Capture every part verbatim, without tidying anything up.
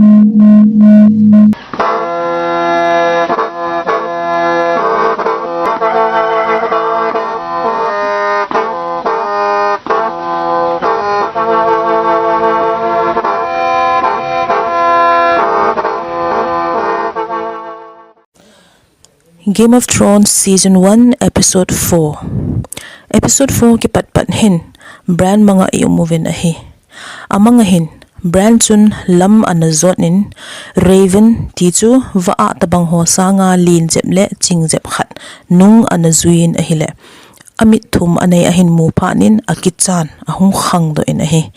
Game of Thrones Season one, Episode four. Episode four kipat pat hin Bran manga i um uvin ahi. Amanga hin Bran chun lam ana jot in Raven ti chu va-ah tabang ho sanga len jep le ching jep khat nung ana jui in ahile, amit thum anei ahin mu phat in akichan ahung khang doh in ahi.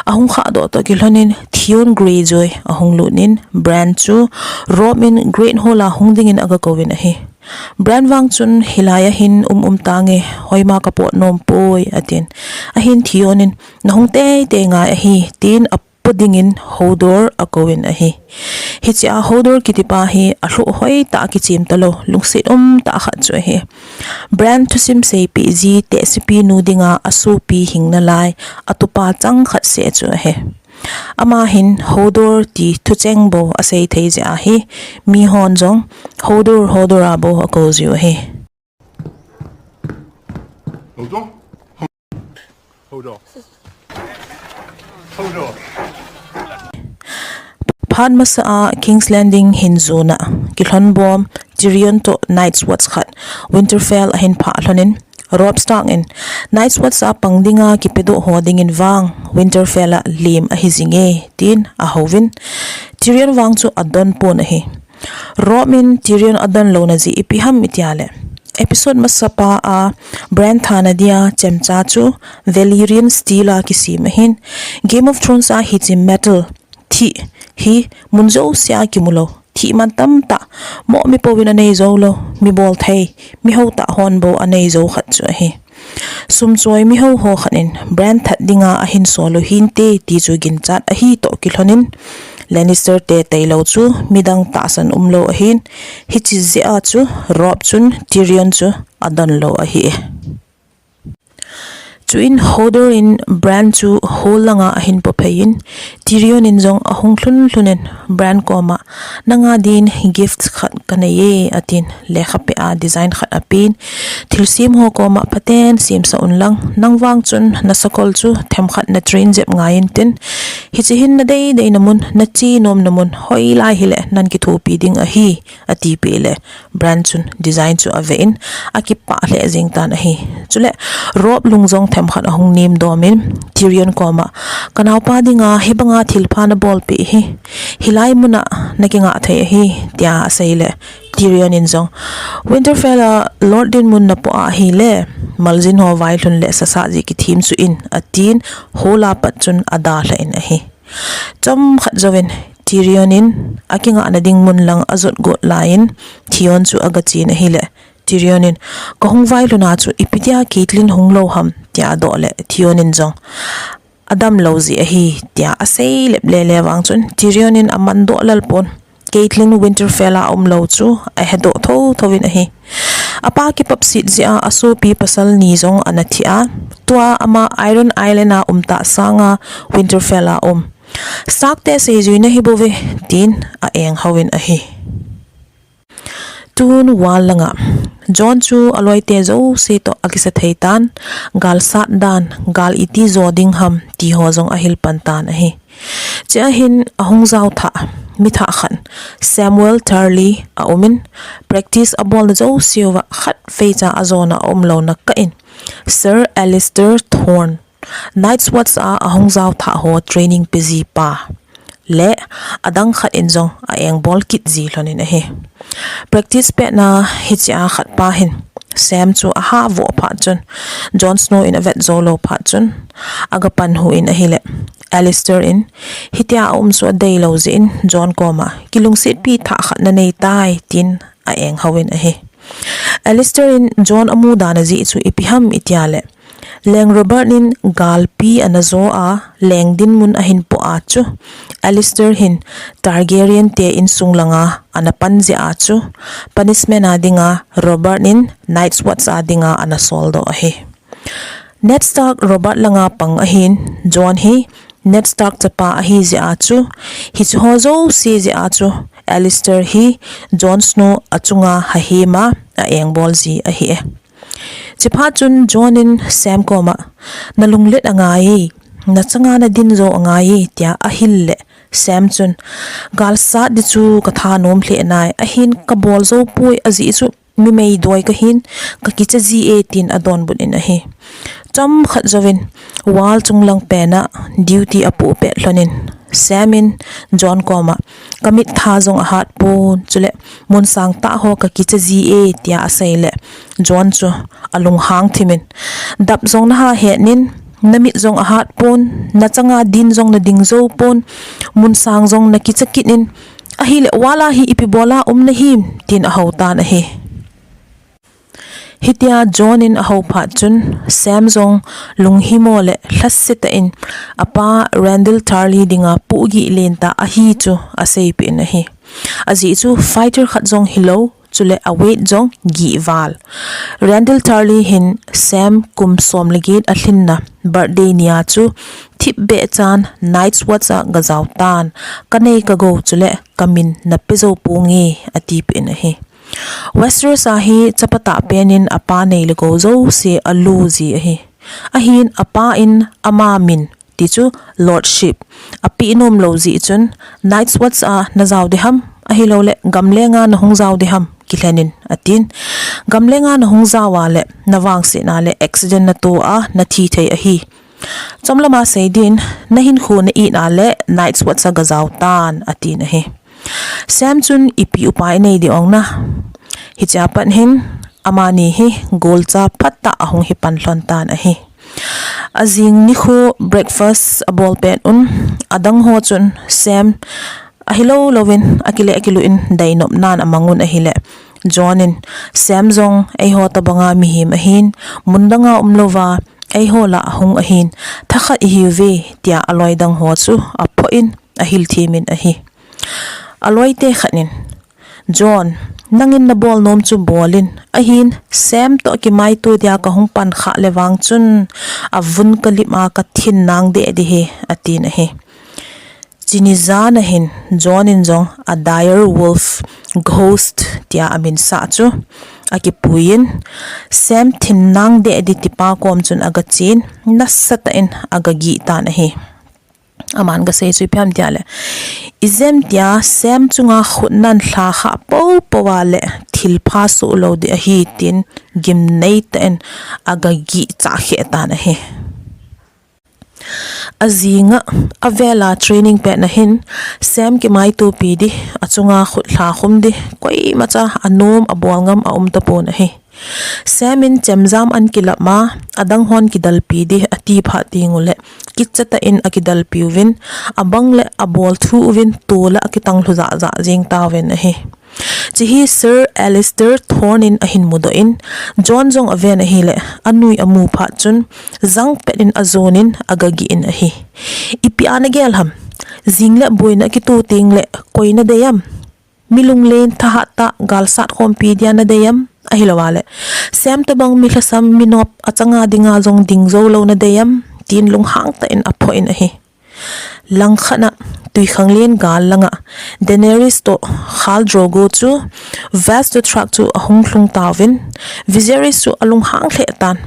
Ahung khah doh toh kilhon in Theon Greyjoy ahung lut in Bran chu Robb in Great Hall a hung ding in aga kou in ahi. Bran vang chun, "Hilai a hin um um tange, hoima ka pot nom poi," atin. Ahin Theon in, "Na hung teitei ngai ahi," tin apo ding in Hodor akou in ahi. Hichea Hodor kiti pa hi alhuh hoi tah a kichem talou, lungset um tah khat chu ahi. Bran thusim seipeh ji tehsepi nu dinga asopi hing nalai, atupa chang khat seh chu ahi. Ama hin Hodor ti thucheng bou asei thei jeh ahi, mihon jong Hodor, Hodor a bou akou jiu ahi. Hodor? Hodor. Hodor. Phat masa a King's Landing hin jona kilhon bom Tyrion toh Night's Watch khat Winterfell ahin phah lhon in, Robb Stark in, "Night's Watch a pang dinga kipedoh ho ding in vang Winterfell a lem ahi jinge," tin ahouvin. Tyrion vang chu adon pon ahi. Robb in Tyrion adon louna jeh ipi ham itia le, episode masa pa a Bran thana dia chemcha chu Valyrian steel a kisem ahin, Game of Thrones a hiche metal thih hi mun jousea kimu lou, thih man tamtah, moh mi pouvin anei jou lou, mi bolthei, mi hou tah hon bou anei jou khat chu ahi. Sum choi mi hou ho khat in Bran that dinga ahin sol u hinte ti chu ginchat ahi toh kilhon in, Lannister te tailou chu midang tahsan umlou ahin, hiche jeh a chu Robb chun Tyrion chu adon lou ahi. Chuin Hodor in Bran chu hall langa ahin pophei in, Tyrion in jong ahung lhun lhun in Bran koma, "Nanga din gift khat kanei e," atin, lekha peh a design khat apen, "Thilsem ho koma phaten semsah un lang, nang vang chun nasakol chu themkhat na train jep ngai intin, hiche hin nadei deina mun, nache nomna mun, hoilai hile nan kithopi ding ahi," atipeh le, Bran chun design chu ave in, akipah lheh jeng tan ahi. Chule, Robb lung jong themkhat ahung nem dom in, Tyrion koma, "Kanaopa dinga hibanga thilpha nabolpeh hi, hilai muna nakingah thei ahi," tia asei le, Tyrion in jong, "Winterfell a Lord dinmun napoh ahile, maljin ho vailhun le sasah jeh kithem chu in," atin, hall a pat chun adalhah in ahi. Chomkhat jouvin Tyrion in akingahna ding mun lang ajot got laiyin Theon chu agachen ahile, Tyrion in, "Kahung vailhun a chu ipi tia Catelyn hung lou ham?" tia adoh le, Theon in jong, "Adamlou jeh ahi," tia asei lep lele vang chun Tyrion in amandoh lel pon, Catelyn Winterfell a umlou chu ahedoh thotho in ahi. Apa kipapset jeh a asopi pasal ni jong ana thi a, tua ama Iron Island a um tah sanga Winterfell a um. "Stark te seijuina hi bouve," tin a-eng hou in ahi. Tun wall langa Jon chu aloite jouse toh akisa thei tan, gal sat dan, gal iti jo ding ham ti ho jong ahil pan tan ahi. Chea hin ahung jao thah, mi thah khat, Samwell Tarly aumin, practice abolna jouse uva khatvei cha ajona aumlouna kah in, Sir Alliser Thorne, Night's Watch a ahung jao thah ho training pe ji pa le adang khat in jong a-engbol kit ji lhon in ahi. Practice petna hichea khat pa hin Sam chu ahah voh phat chun, Jon Snow in avet jou lou phat chun, aga pan hu in ahile, Alliser in, hitia aum chu adeilou jeh in Jon koma, kilungsetpi thah khat nanei tai, tin a-eng hou in ahi. Alliser in Jon amu dan ajeh chu ipi ham itia le, Leng Robert in galpi ana jo a, leng dinmun ahin poh a chu, Alliser hin Targaryen te insung langa ana pan jeh a chu, punishment a dinga Robert in Night's Watch a dinga ana soldoh ahi. Ned Stark Robert langa pang ahin, Jon hi Ned Stark chapa ahi jeh a chu, hiche ho jouse jeh a chu, Alliser hi Jon Snow achunga hahema a engbol ji ahi e. Chuphat chun Jon in Sam koma, "Na lunglet angai e, na changa na din jou angai e," tia ahil le Sam chun, "Galsat di chu ka thanom lheh nai, ahin ka bol jou poi, ajeh chu mi meidoi kahin, ka kicha ji e," tin adonbut in ahi. Chomkhat jouvin wall chunglang pen a duty apoh pet lhon in Sam in Jon koma, "Ka mit tha jong ahat pon, chule mun sang tah ho ka kicha ji e," tia asei le Jon chu alunghang thim in, "Dap jong na ha het in, na mit jong ahat pon, na changa din jong na ding jou pon, mun sang jong na kicha kit in, ahile wall a hi ipi bol a um na him?" tin aho tan ahi. Hitia Jon in aho phat chun Sam jong lunghimo le lhasetah in apa Randyll Tarly dinga pohgih lentah ahi chu aseipeh in ahi. Ajeh chu fighter khat jong hilou, chule a weight jong gih val. Randyll Tarly hin Sam kum som le get alhinna birthday nia chu thipbeh chan Night's Watch a gajao tan, "Ka nei ka gou chule ka min na pe jou ponge," atipeh in ahi. Westeros a hi chapa tahpen in apa nei le gou jouse alu ji ahi. Ahin apa in ama min, ti chu lordship, apeh nom lou jeh chun, "Night's Watch a na jao ding ham, ahilouleh gamlenga na hung jao ding ham, kilhen in," atin. "Gamlenga na hung jao a le na vangsetna le accident na to a na thi thei ahi. Chomlama sei din, na hinkho na it a le Night's Watch a gajao tan," atin ahi. Sam chun ipi upai nei ding ong na. Hichea pat hin amani hi golcha phatah ahung hi pan lhon tan ahi. Ajing nikho breakfast abol pet un, adang ho chun Sam ahilou louvin akile akilu in deinop nan amang un ahile, Jon in, "Sam jong eiho tobanga mihem ahin, mun danga um louva eiho lah a hung ahin, thakhat ihiuve," tia aloi dang ho chu aphoh in ahil them in ahi. Aloi te khat in, "Jon, nangin na bol nom chu bol in, ahin Sam toh kimaito dia ka hung pan kha le vang chun, avun ka lim a ka thin nang deh ding ahi," atin ahi. Chuni jan ahin Jon in jong a dire wolf ghost tia amin sah chu akipui in, Sam thin nang deh ding tipa kom chun aga chen, nasatah in aga gih tan ahi. Aman aga sei chu ipi ham tia le, "Ijemtia Sam chunga khut nan lha kha popo a le thilpha soh lou ding ahi," tin gimnei tah in aga gih chah kheh tan ahi. Ajing a, avel a training pet na hin, Sam kimaitopi ding, achunga khut lha khum ding, koimacha anom abol ngam aum tapon ahi. Sam in chemjam an kilap ma, adang hon kidalpi ding ati phat ding u le, kicha tah in akidalpi uvin, abang le abol thu uvin, tol a akitang lhu jah jah jing tauvin ahi. Chehi Sir Alliser Thorne in ahin mudoh in, Jon jong aven ahile, anui amu phat chun, jang pet in ajon in aga gih in ahi. "Ipi a na gel ham? Jing le boina kito teng le, koi na dei am? Mi lunglen thahat tah, galsat khompi dia na dei am? Ahilou a le, Sam tobang mi lhasam, mi nop, achanga dinga jong ding jou lou na dei am?" tin lunghang tah in aphoh in ahi. Langkhat a, twikhanglen gal langa, Daenerys toh Khal Drogo chu Vaes Dothrak chu ahung lhung tauvin, Viserys chu alunghang lheh tan.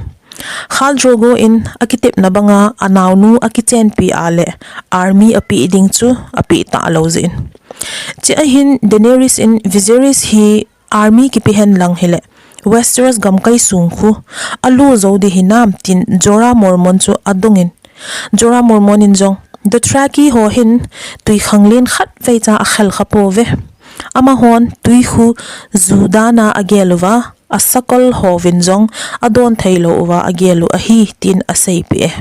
Khal Drogo in akitepna banga anaonu akichenpi a le army apeh ding chu apeh talou jeh in. Chea hin Daenerys in Viserys hi army kipe hen lang hile, Westeros gamkai sung khu alu jou ding hinam tin Jorah Mormont chu adong in, Jorah Mormont in jong, "Dothraki ho hin twikhanglen khatvei cha akhel kha pouve. Amahon twi khu ju dan a agel uva, asakol hovin jong adon thei lou uva agel u ahi," tin aseipeh e.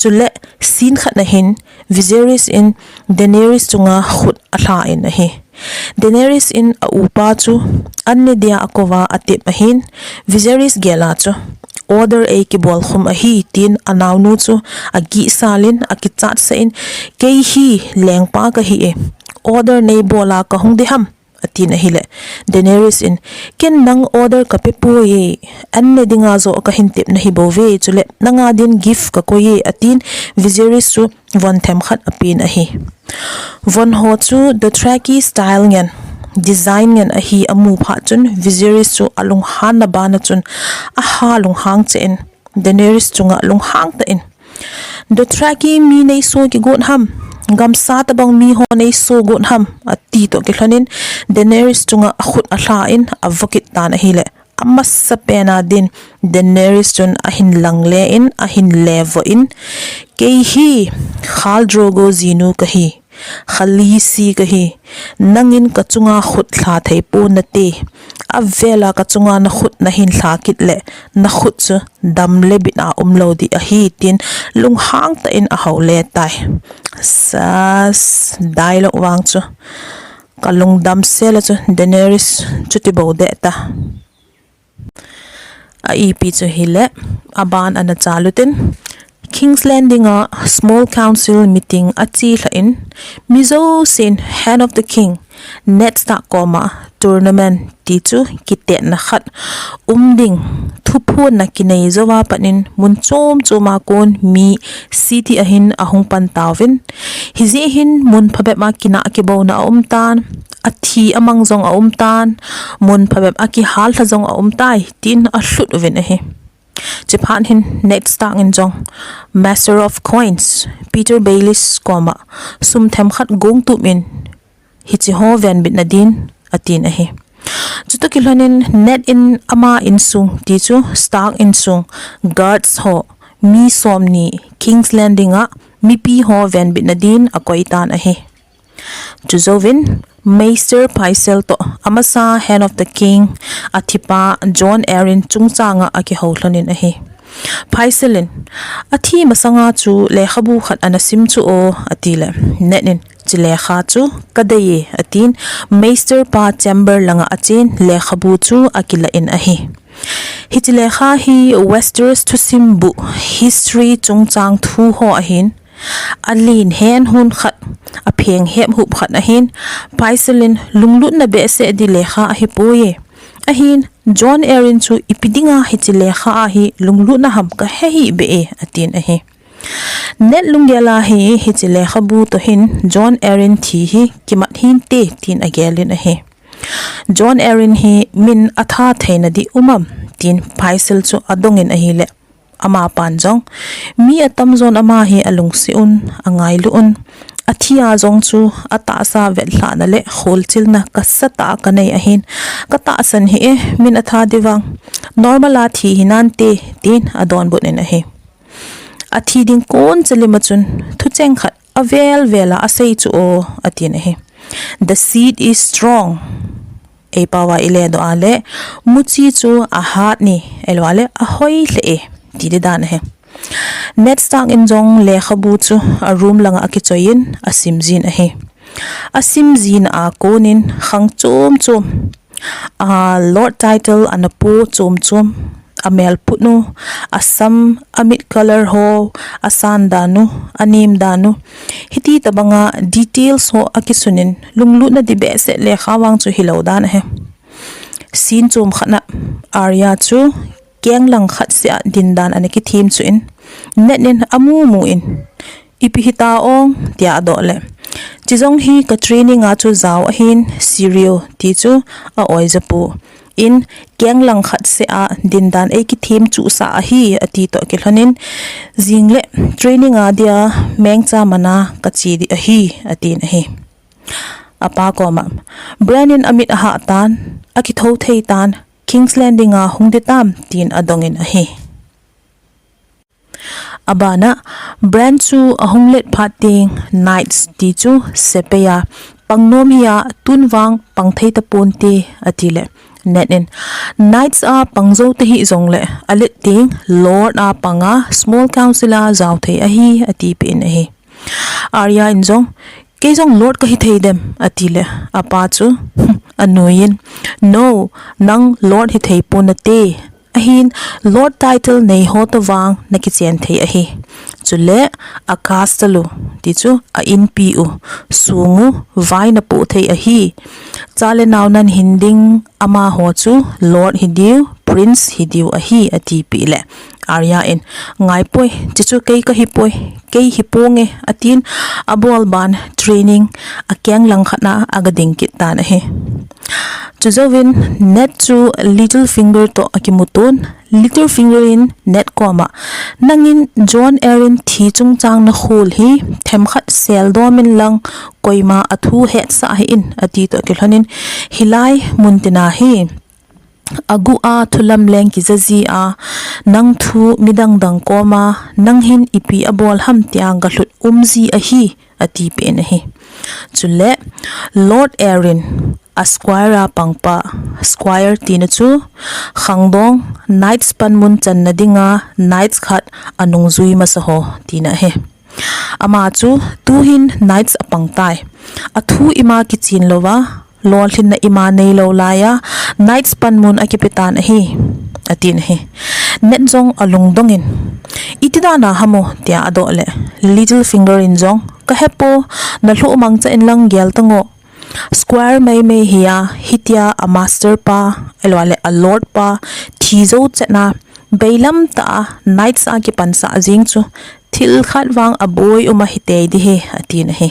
Chule, scene khat na hin, Viserys in Daenerys chunga khut alha in ahi. Daenerys in a upa chu an ne dia akouva atep ahin, Viserys gel a chu, "Order eikibol khum ahi," tin anaonu chu agihsal in, akichatsah in, "Kei hi lengpa kahi e, order neibol a kahung ding ham?" atin ahile, Daenerys in, "Ken nang order ka pe poi e, an ne dinga jo ka hin tep nahi bou ve, chule nanga din gift ka koi e," atin Viserys chu von themkhat apen ahi. Von ho chu Dothraki style ngen, design ngen ahi amu phat chun Viserys chu alunghan na bana chun aha lunghang che in Daenerys chunga lunghang ta in, "Dothraki mi nei so kigot ham, gamsa tabang mi ho nei so got ham," ati toh kilhonin Daenerys chunga akhut alha in avokit tan ahile, amasa pena din Daenerys chun ahin lang le in, ahin levo in, "Kei hi Khal Drogo jinu kahi, Khaleesi kahi, nangin ka chunga khut lha thei pon nate, avela ka chunga na khut nahin lha kit le, na khut chu dam le bit a um lou di ahi," tin lunghang ta in ahou le tai. Sas, dialogue vang chu ka lungdam sela chu Daenerys chu ti bou de ta. A ipi chu hile, aban ana chalu tin, King's Landing a small council meeting achi lha in, mi jousen Hand of the King, Ned Stark koma tournament ti chu kitetna khat um ding thuphonna kinei jouva panin mun chom choma kon mi city ahin ahung pan tauvin. Hijeh hin mun phabep a kina kibouna aum tan, athi amang jong aum tan, mun phabep a kihal lha jong aum tai, tin alhut uvin ahi. Chuphat hin Ned Stark in jong, Master of Coins, Petyr Baelish koma sum themkhat gong tup in, hiche ho venbit nadin, atin ahi. Chutoh kilhonin Ned in ama insung ti chu Stark insung guards ho mi somni King's Landing a mipi ho venbit nadin akoi tan ahi. Chujouvin, Maester Pycelle toh amasa Hand of the King athipa Jon Arryn chungchanga akihou lhonin ahi. Pycelle in, "Athi masanga chu lekhabu khat ana sim chu o," atile, Ned in, "Hiche lekha chu kadei e," atin, Maester pa chamber langa achen lekhabu chu akilah in ahi. Hiche lekha hi Westeros thusim bu history chungchang thu ho ahin, alen hen hun khat, apheng hep hup khat ahin, Pycelle in lunglutna behseh di lekha ahipoi e. Ahin, Jon Arryn chu ipi dinga hiche lekha a hi lunglutna ham kahe hih beh e, atin ahi. Ned lunggel a hi, hiche lekhabu toh hin Jon Arryn thi hi kimat hinte, tin agelin ahi. Jon Arryn hi min atha theina di um am, tin Pycelle chu adongin ahile, amapan jong, "Mi atamjon ama hi alungse un, angailu un, athi a jong chu atahsa vetlhahna le kholchilna kasatah a kanei ahin, katahsan hih e, min atha di vang, normal a thi hinante," tin adonbut in ahi. "Athi ding kon chalima chun thucheng khat avel vela asei chu o," atin ahi. "The seed is strong." Eipao a iledoh a le, "Muchi chu ahat ni, eiloule ahoi lheh e," ti di dan ahi. Ned Stark in jong lekhabu chu aroom langa akichoiyin asimjin ahi. Asimjin a konin khang chom chom, a lord title ana po chom chom, amelput u, asam, amit color ho, asan dan u, anem dan u, hiti tabanga details ho akisunin lunglutna di behseh lekha vang chu hilou dan ahi. Scene chom khatna, Arya chu kenglang khat seh a dindan ana kithem chu in, Ned in amu mu in, "Ipi hita ong?" tia adoh le, "Chijong hi ka training a chu jao ahin, Syrio," ti chu a-oi japu in, "Kenglang khat seh a dindan eikithem chuhsah ahi," ati toh kilhonin, "Jing le training a dia mengcha mana kache di ahi," atin ahi. Apa koma, "Bran in amit ahah tan, akitho thei tan, King's Landing a hung di tam?" tin adongin ahi. Abana, "Bran chu ahung let phat ding, Knights ti chu sepai a pangnom hi a, tun vang pang thei taponte," atile, Ned in, "Knights a pang jou tahih jongle, alet ding Lord a panga small council a jao thei ahi," atipeh in ahi. Arya in jong, "Kei jong Lord kahi thei dem?" atile, apa chu anuiyin, "No, nang Lord hithei ponate. Ahin, Lord title nei ho tavang nakichen thei ahi. Chule, a castle u, ti chu a inpi u, song u, vai napoh thei ahi. Cha le nao nan hin ding amaho chu Lord hi diu, Prince hi diu ahi, ati pih le Arya in, ngai poi, chuchu kei ka hi poi, kei hi ponge, atin abol ban training a keng lang khat na aga ding kit tan ahi. Chujouvin Ned chu Littlefinger toh akimuton, Littlefinger in Ned koma, nangin Jon Arryn thi chungchang na khol hi themkhat seldom in lang koima a thu hetsah hih in, ati toh kilhonin, hilai mun tina hi agu a thulam leng kija ji a, nang thu midang dang koma nang hin ipi abol ham tia galhut um ji ahi, ati pen ahi. Chule Lord Arryn a squire a pangpa, squire tina chu khangdong knights panmun channa dinga knights khat anung jui masa ho tina ahi. Ama chu tuhin knights apang tai. Athu ima kichin louva, lolhinna ima neilou laiya knights panmun akipe tan ahi, atin ahi. Ned jong alungdong in, iti dan a ham o, tia adoh le Littlefinger in jong, ka he poi, na lhuh mangcha in lang gel tan o. Squire maimai hi a, hitia a master pa, ahilou le a lord pa thi jou chet na, bailam tah a knights a kipansah jing chu thil khat vang aboi um ahi tei ding ahi, atin ahi.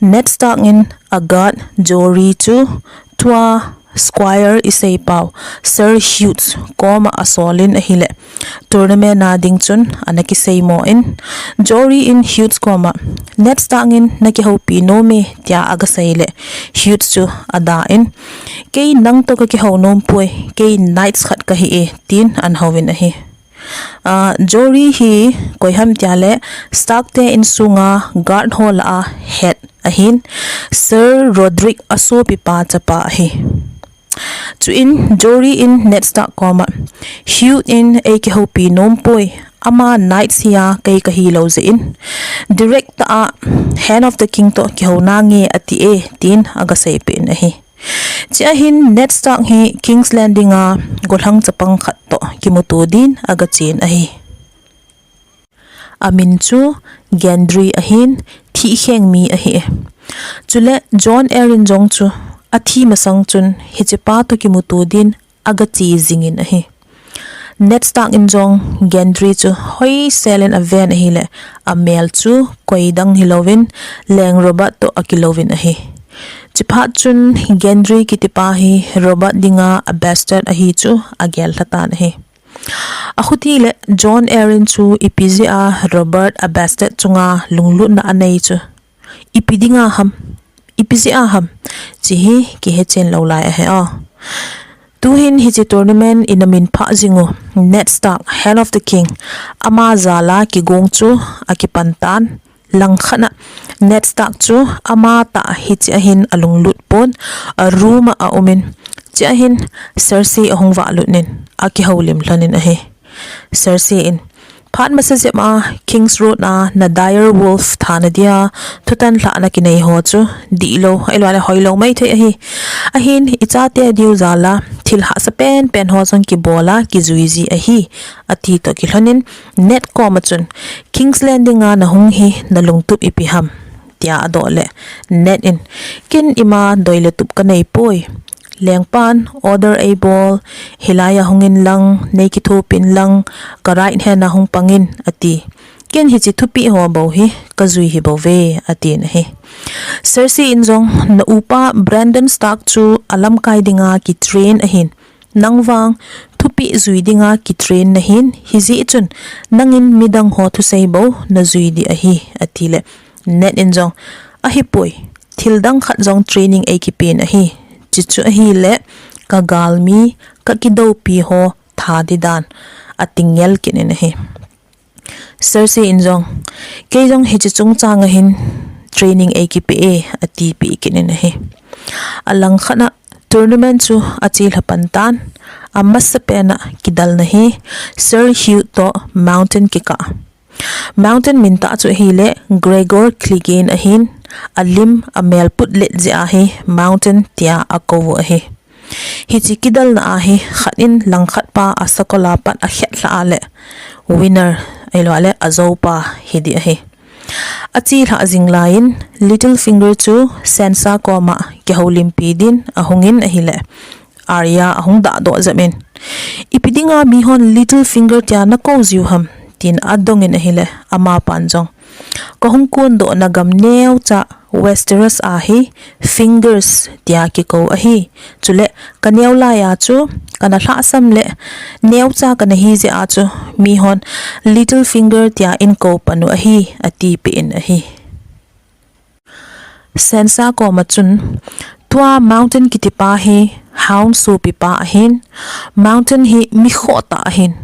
Ned Stark in a guard Jory chu tua squire isei pau Sir Hughes koma asol in ahile, tournament a ding chun ana kisei mo in, Jory in Hughes koma, Ned Stark in na kihoupi nom e, tia aga sei le, Hughes chu ada in, kei nang toh ka kihou nom poi, kei knights khat kahi e, tin ana houvin ahi. Ah, Jory hi koi ham tia le, Stark te insunga guard ho lah a head ahin, Sir Rodrik a sopipa chapa ahi. Chuin Jory in Ned Stark koma, Hughes in ei kihoupi nom poi, ama knights hi a kei kahi lou jeh in, direct tah a Hand of the King toh kihou nange ati e, tin aga sei pen ahi. Chua hin Ned Stark hi King's Landing a gollhang chapang khat toh kimuto din aga chen ahi. Amin chu Gendry ahin, thihkheng mi ahi e. Chule Jon Arryn jong chu athi masang chun hichepa toh kimuto din aga che jing in ahi. Ned Stark in jong Gendry chu hoisel in aven ahile, amel chu koi dang hilouvin, Leng Robert toh akilouvin ahi. Chuphat chun Gendry kitipa hi Robert dinga a bastard ahi chu agel lha tan ahi. Achuti le Jon Arryn chu ipi jeh a Robert a bastard chunga lunglutna anei chu, ipi dinga ham, ipi jeh a ham, chehi kihechen lou lai ahi a. Tuhin hiche tournament in amin phah jing u, Ned Stark, Hand of the King, ama jal a kigong chu akipan tan, langkhat a Ned Stark chu ama tah hiche a hin alunglut pon, a room a aumin, chua hin Cersei ahung vahlut in akihoulim lhon in ahi. Cersei in, phat masa jep a King's Road a na dire wolf thana dia thutan lhahna kinei ho chu dihlou, ahilou le hoilou maithei ahi. Ahin ichate diu jal a thil hahsa penpen ho jong kibol a kijui ji ahi, ati toh kilhon in Ned koma chun, King's Landing a nahung hi nalungtup ipi ham, tia adoh le Ned in, ken ima doi le tup kanei poi. Lengpan order eibol, hilai a hung in lang, nei kithopin lang, ka right hand a hung pang in, ati. Ken hiche thupeh ho bou hi kajui hi bouve, atin ahi. Cersei in jong, na upa Brandon Stark chu alamkai dinga kitrain ahin, nang vang thupeh jui dinga kitrain nahin, hijeh chun nangin midang ho thusei bou najui ding ahi, ati le Ned in jong, ahipoi, thil dang khat jong training eikipen ahi. Chuchu ahile, ka galmi, ka kidoupi ho tha ding dan, ati ngel kit in ahi. Cersei in jong, kei jong hiche chungchang a hin training eikipe e, ati peh kit in ahi. Alangkhat a tournament chu ache lha pan tan, amasapen a kidalna hi Sir Hugh toh Mountain kikah. Mountain min tah chu ahile Gregor Clegane ahin, alim amel put let jeh a hi Mountain tia akou u ahi. Hiche kidalna a hi khat in langkhat pa asakol a pat akhet lhah a le winner, ahilou le ajoupa hi ding ahi. Achelhah jing laiyin Littlefinger chu Sansa koma kihoulimpi din ahungin ahile, Arya ahung dahdoh jep in, "Ipi dinga mihon Littlefinger tia nakou jiu ham?" tin adongin ahile, amapan jong, "Kahung kondohna gam neocha Westeros a hi Fingers tia kikou ahi. Chule kaneo laiya chu kana lhahsam le neocha kana hi jeh a chu mihon Littlefinger tia eikou pan u ahi," atipeh in ahi. Sansa koma chun, "Tua Mountain kitipa hi Hound sopipa ahin, Mountain hi mikhohtah ahin.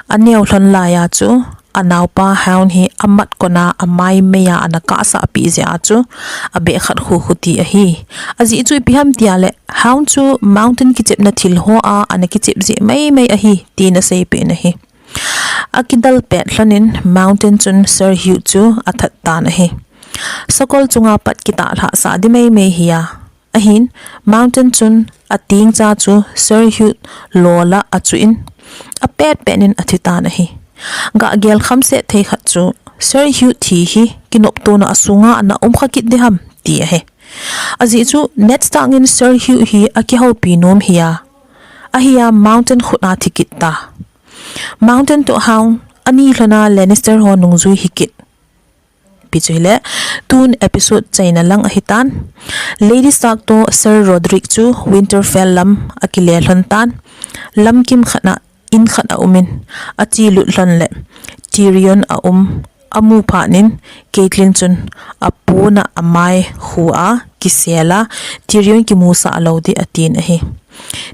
Aneo lhon laiya chu anaopa Hound hi amat kona amai meiya ana kahsahpeh jeh a chu abeh khat khu khu ti ahi. Ajeh chu ipi ham tia le, Hound chu Mountain kichepna thil hoa ana kichep jeh maimai ahi," tin aseipeh in ahi. Akidal pet lhonin Mountain chun Sir Hugh chu athat tan ahi. Sakol chunga pat kitah lhahsah di maimai hi a. Ahin, Mountain chun atengcha chu Sir Hugh lola achuh in, apet pet in athi tan ahi. Gah gel khamset thei khat chu, "Sir Hugh thi hi kinoptona asunga ana um kha kit di ham?" ti ahi. Ajeh chu Ned Stark in Sir Hugh hi akihoupi nom hi a, ahi a Mountain khut a thi kit ta. Mountain toh Hound ani lhona Lannister ho nungjui hi kit. Ipi chu hile, tun episode chaina lang ahitan. Lady Stark toh Sir Rodrik chu Winterfell lam akile lhon tan. Lamkim khat a in khat aumin, achelut lhon le Tyrion aum, amu phat in Catelyn chun apona amai khu a kisel a, Tyrion kimusah lou di atin ahi.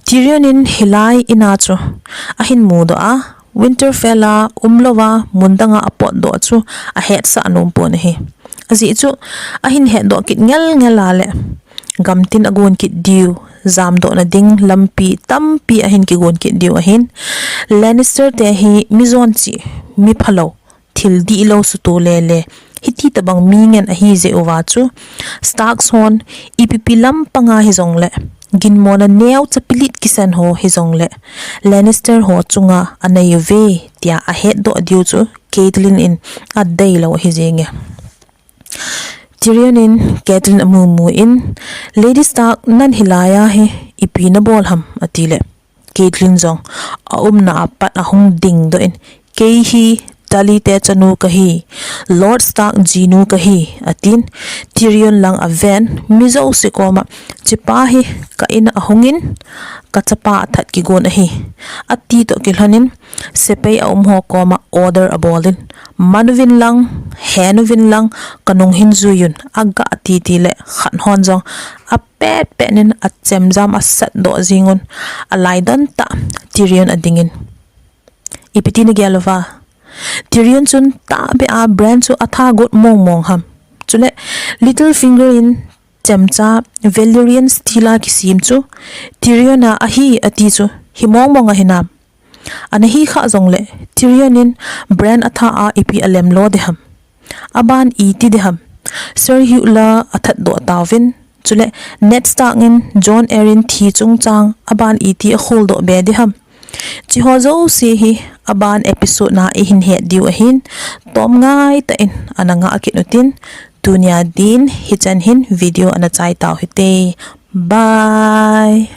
Tyrion in hilai in a chu ahin mudoh a, Winterfell a umlouva mun danga apotdoh chu ahetsah nom pon ahi. Ajeh chu ahin hetdoh kit ngel ngel a le, gamtin agon kit diu, jamdohna ding lampi tampi ahin kigon kit diu ahin. Lannister te hi mijon chih, miphalou, thil dihlou sutu lele, hiti tobang mi ngen ahi jeh uva chu, Starks hon ipipi lampanga hijongle, ginmona neocha pilit kisan ho hijongle, Lannister ho chunga anei uve tia ahetdoh diu chu Catelyn in adeilou ahi jenge. Tyrion in Catelyn amumu in, "Lady Stark, nang hilai a hi ipi nabol ham?" atile, Catelyn jong aumna apat ahung dingdoh in, "Kei hi Tully te chanu kahi, Lord Stark jinu kahi," atin. Tyrion lang aven, mi jouse koma, "Chepa hi ka in a ahungin, kachapa athat kigon ahi," ati toh kilhonin, sepai aum ho koma order abolin, "Man uvin lang, hen uvin lang, kanung hin juiyun," aga ati tile, khat hon jong apet pet in achemjam asatdoh jingun, alaidon tah Tyrion adingin, "Ipi ti nagel uva? Tyrion chun tahbeh a Bran chu atha got mong mong ham? Chule Littlefinger in chemcha Valyrian steel a kisem chu Tyrion a ahi ati chu hi mong mong ahinam? Ana hi kha jongle Tyrion in Bran atha a ipi alemlo di ham? Aban iti di ham? Sir Hugh la athatdoh tauvin, chule Ned Stark in Jon Arryn thi chungchang aban iti akholdoh be di ham?" Chiho jouse hi aban episode na ihin het diu ahin, tomngai tah in ana ngah kit utin, tunia din hichan hin video ana chai tau hite. Bye.